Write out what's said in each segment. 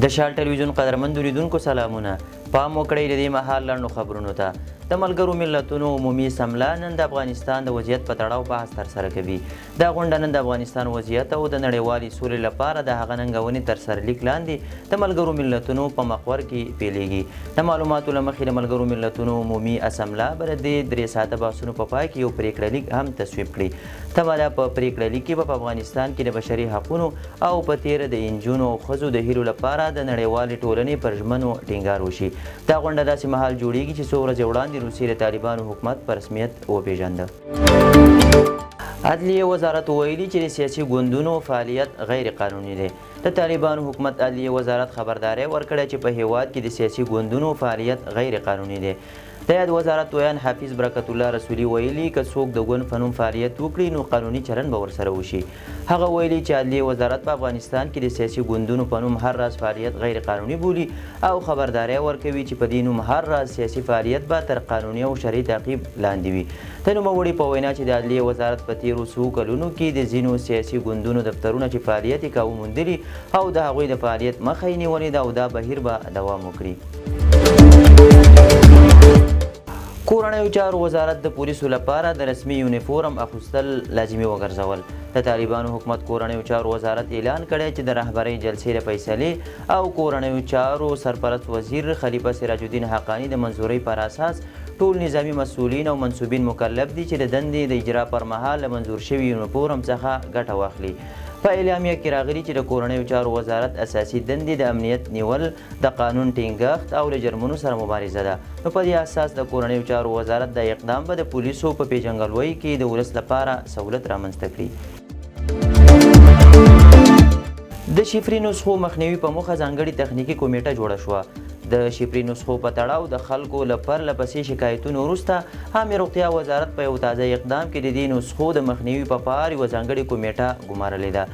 د شال ټلویزیون قدرمندو لیدونکو سلامونه. پام وکړئ د دې مهال لنډو خبرونو ته. د ملګرو ملتونو عمومي اسمبله نن د افغانستان د وضعیت په تړاو بحث ترسره کوي. دا غونډه نن د افغانستان وضعیت او د نړیوالې سولې لپاره د هغه ننګونې تر سرلیک لاندې د ملګرو ملتونو په مقور کې پیلېږي. د معلوماتو له مخې د ملګرو ملتونو عمومي اسمبله به د دې 3 ساعته بحثونو په پای کې یو پرېکړه لیک هم تصویب کړي. تمه ده په پرېکړه لیک کې به په افغانستان کې د بشري حقونو او په تېره د انجونو او ښځو د هیلو لپاره د نړیوالې ټولنې پر ژمنو ټینګار وشي. دا غونډه داسې مهال جوړېږي چې څو ورځې وړاندې روسیې د طالبانو حکومت په رسمیت وپېژنده. عدلیې وزارت ویلي چې د سیاسي ګوندونو فعالیت غیر قانوني دی. د طالبانو حکومت عدلیې وزارت خبرداری ورکړی چې په هېواد کې د سیاسي ګوندونو فعالیت غیر قانوني دی. د یاد وزارت ویاند حافظ برکت الله رسولي ویلي، که څوک د ګوند په نوم فعالیت وکړي، نو قانوني چلند به ورسره وشي. هغه ویلي چې عدلیې وزارت په افغانستان کې د سیاسي ګوندونو په نوم هر راز فعالیت غیر قانوني بولي او خبرداری ورکوي چې په دې نوم هر راز سیاسي فعالیت به تر قانوني او شرعي تعقیب لاندې وي. د نوموړي په وینا چې د عدلیې وزارت په تېرو څو کلونو کې د ځینو سیاسي ګوندونو دفترونه چې فعالیت یې کاوه موندلي او د هغوی د فعالیت مخه یې نیولې ده او دا بهیر به دوام وکړي. کورنیو چارو وزارت د پولیسو لپاره د رسمي یونیفورم اخوستل لازمي وګرځول. د طالبانو حکومت کورنیو چارو وزارت اعلان کړی چې د رهبرۍ جلسې د فیصلې او کورنیو چارو سرپرست وزیر خلیفه سراج الدین حقاني د منظورۍ پر اساس ټول نظامي مسؤلین او منسوبین مکلف دي چې د دندې د اجرا پر مهال له منظور شوي یونیفورم څخه ګټه واخلي. په اعلامیه کې راغلي چې د کورنیو چارو وزارت اساسي دندې د امنیت نیول، د قانون ټینګښت او له جرمونو سره مبارزه ده، نو په دې اساس د کورنیو چارو وزارت دا اقدام به د پولیسو په پېژنګلوۍ کې د ولس لپاره سهولت رامنځته کړي. د شفري نسخو مخنیوي په موخه ځانګړې تخنیکي کمېټه جوړه شوه. د شفري نسخو په تړاو د خلکو له پرله پسې شکایتونو وروسته عامې روغتیا وزارت په یو تازه اقدام کې د دې نسخو د مخنیوي په پار یوه ځانګړې کمېټه ګمارلې ده.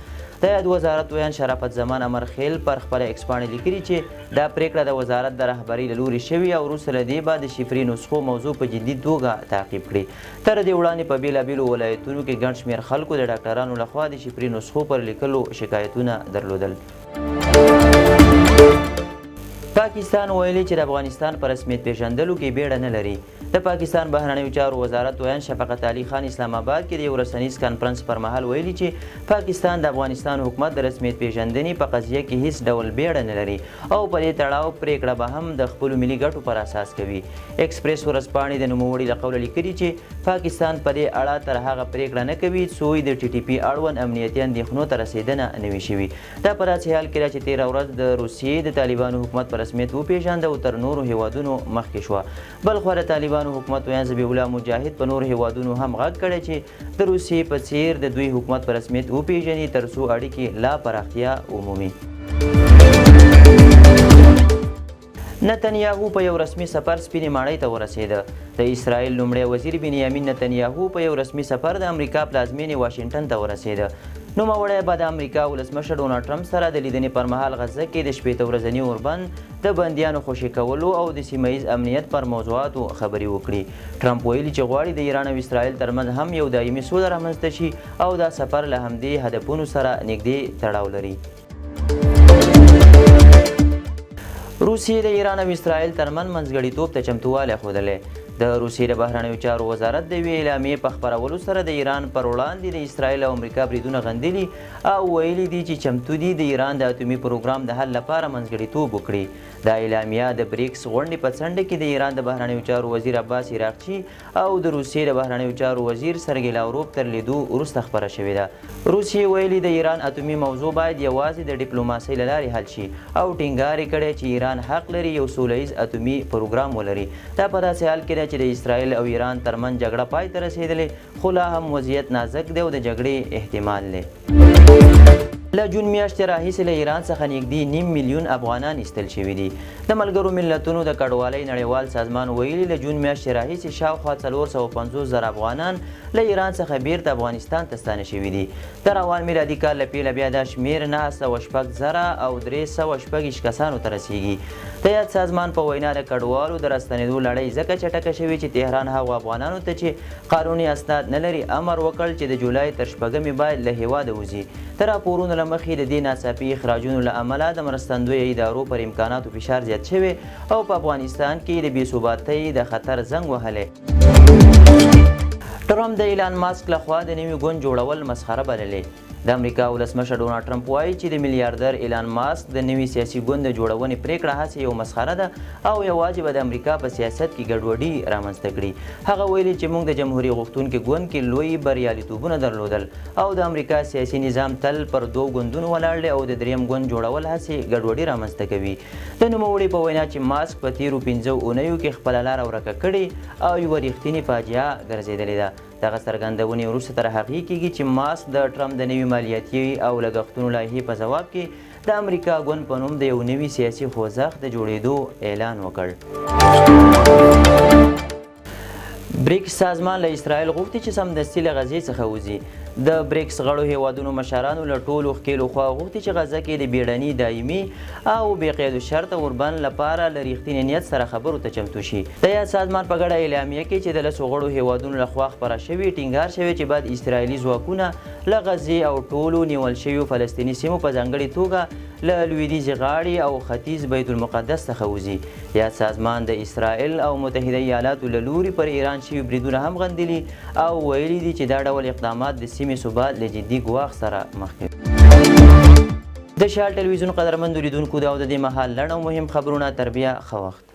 د یاد وزارت ویاند شرافت زمان امرخېل پر خپله ایکسپاڼه لیکلي چې دا پرېکړه د وزارت د رهبرۍ له لوري شوې او وروسته له دې به د شفري نسخو موضوع په جدي توګه تعقیب کړي. تر دې وړاندې په بېلابېلو ولایتونو کې ګڼ شمېر خلکو د ډاکټرانو له خوا د شفري نسخو پر لیکلو شکایتونه درلودل. پاکستان ویلي چې د افغانستان په رسمیت پېژندلو کې بېړه نه لري. د پاکستان بهرنیو چارو وزارت ویاند شفقت علي خان اسلام اباد کې د یو رسنیز کانفرنس پر مهال ویلي چې پاکستان د افغانستان حکومت د رسمیت پېژندنې په قضیه کې هیڅ ډول بیړه نه لري او په دې تړاو پرېکړه به هم د خپلو ملي ګټو پر اساس کوي. ایکسپریس ورځپاڼې د نوموړي له قوله لیکلي چې پاکستان په دې اړه تر هغه پرېکړه نه کوي څو یې د ټي ټي پي اړوند امنیتي اندېښنو ته رسېدنه نه وي شوي. دا په داسې حال کې ده چې تېره ورځ د روسیې د طالبانو حکومت په رسمیت وپېژاند او تر نورو هېوادونو مخکې شوه. بلخوا د طالبانو حکومت ویاند ذبیح الله مجاهد په نورو هېوادونو هم غږ کړی چې د روسیې په څېر د دوی حکومت په رسمیت وپېژني تر څو اړیکې لا پراختیا ومومي. نتنیاهو په یو رسمي سفر سپینې ماڼۍ ته ورسېده. د اسرائیل لومړی وزیر بنیامین نتنیاهو په یو رسمي سفر د امریکا پلازمېنې واشنګټن ته ورسېده. نوموړی به د امریکا ولسمشر ډونالډ ټرمپ سره د لیدنې پر مهال غزه کې د 60 ورځني اوربند، د بندیانو خوشې کولو او د سیمه ییز امنیت پر موضوعاتو خبرې وکړي. ټرمپ ویلي چې غواړي د ایران او اسرائیل ترمنځ هم یو دایمي سوله رامنځته شي او دا سفر له همدې هدفونو سره نږدې تړاو لري. روسیې د ایران او اسرائیل ترمنځ منځګړیتوب ته چمتووالی ښودلی. د روسیې د بهرنیو چارو وزارت د یوې اعلامیې په خپرولو سره د ایران پر وړاندې د اسرائیل او امریکا بریدونه غندلي او ویلي دي چې چمتو دي د ایران د اتومي پروګرام د حل لپاره منځګړیتوب وکړي. دا اعلامیه د بریکس غونډې په څنډه کې د ایران د بهرنیو چارو وزیر عباس عراقچي او د روسیې د بهرنیو چارو وزیر سرګي لاوروف تر لیدو وروسته خپره شوې ده. روسیې ویلي، د ایران اتومي موضوع باید یوازې د ډیپلوماسۍ له لارې حل شي او ټینګار یې کړی چې ایران حق لري یو سوله ییز اتومي پروګرام ولري. دا په داسې حال کې ده چې د اسراییل او ایران ترمنځ جګړه پای ته رسېدلې، خو لا هم وضعیت نازک دی او د جګړې احتمال دی. له جون میاشتې راهیسې له ایران څخه نږدې نیم میلیون افغانان ایستل شوي دي. د ملګرو ملتونو د کډوالۍ نړیوال سازمان ویلي، له جون میاشتې راهیسې شاوخوا 450 زره افغانان له ایران څخه بیرته افغانستان ته ستانه شوي دي. د روان میلادي کال له پیله بیا دا شمېر 906,326 کسانو ته رسیږي. د یاد سازمان په وینا، د کډوالو د راستنېدو لړۍ ځکه چټکه شوې چې تهران هغو افغانانو ته چې قانوني اسناد نه لري امر وکړ چې د جولای تر 6مې باید له هېواده وځي. د راپورونو له مخې د دې ناڅاپي اخراجونو له امله د مرستندویه ادارو پر امکاناتو فشار زیات شوی او په افغانستان کې د بې ثباتۍ د خطر زنګ وهلی. ټرمپ د ایلان ماسک له خوا د نوي ګوند جوړول مسخره بللې. د امریکا ولسمشر ډونالډ ټرمپ وايي چې د میلیاردر ایلان ماسک د نوي سیاسي ګوند د جوړونې پرېکړه هسې یو مسخره ده او یوازې به د امریکا په سیاست کې ګډوډي رامنځته کړي. هغه ویلي چې موږ د جمهوري غوښتونکي ګوند کې لوی بریالیتوبونه درلودل او د امریکا سیاسي نظام تل پر دوو ګوندونو ولاړ دی او د دریم ګوند جوړول هسې ګډوډي رامنځته کوي. د نوموړي په وینا چې ماسک په تېرو پنځو اونیو کې خپله لاره ورکه کړې او یوه رښتینې فاجعه ګرځېدلې ده. دغه څرګندونې وروسته تر هغې کېږي چې ماسک د ټرمپ د نوي مالیاتي او لګښتونو لایحې په ځواب کې د امریکا ګوند په نوم د یو نوي سیاسي خوځښت د جوړېدو اعلان وکړ. بریکس سازمان له اسرائیل غوښتي چې سمدستي له غزې څخه وځي. د بریکس غړو هیوادونو مشرانو له ټولو ښکېلو خواو غوښتي چې غزه کې د بیړني، دایمي او بې قید و شرطه اوربند لپاره له ریښتیني نیت سره خبرو ته چمتو شي. د یاد سازمان په ګډه اعلامیه کې چې د لسو غړو هیوادونو له خوا خپره شوې، ټینګار شوی چې باید اسرائیلي ځواکونه له غزې او ټولو نیول شویو فلسطیني سیمو په ځانګړې توګه له لویدیځې غاړې او ختیځ بیت المقدس څخه وځي. یاد سازمان د اسرائیل او متحده ایالاتو له لوري پر ایران شوي بریدونه هم غندلي او ویلي دي چې دا ډول اقدامات د سیمې ثبات له جدي ګواښ سره مخ کوي. د شال ټلویزیون قدرمندو لیدونکو دا او د دې مهال لنډ او مهم خبرونه. تر بیا ښه وخت.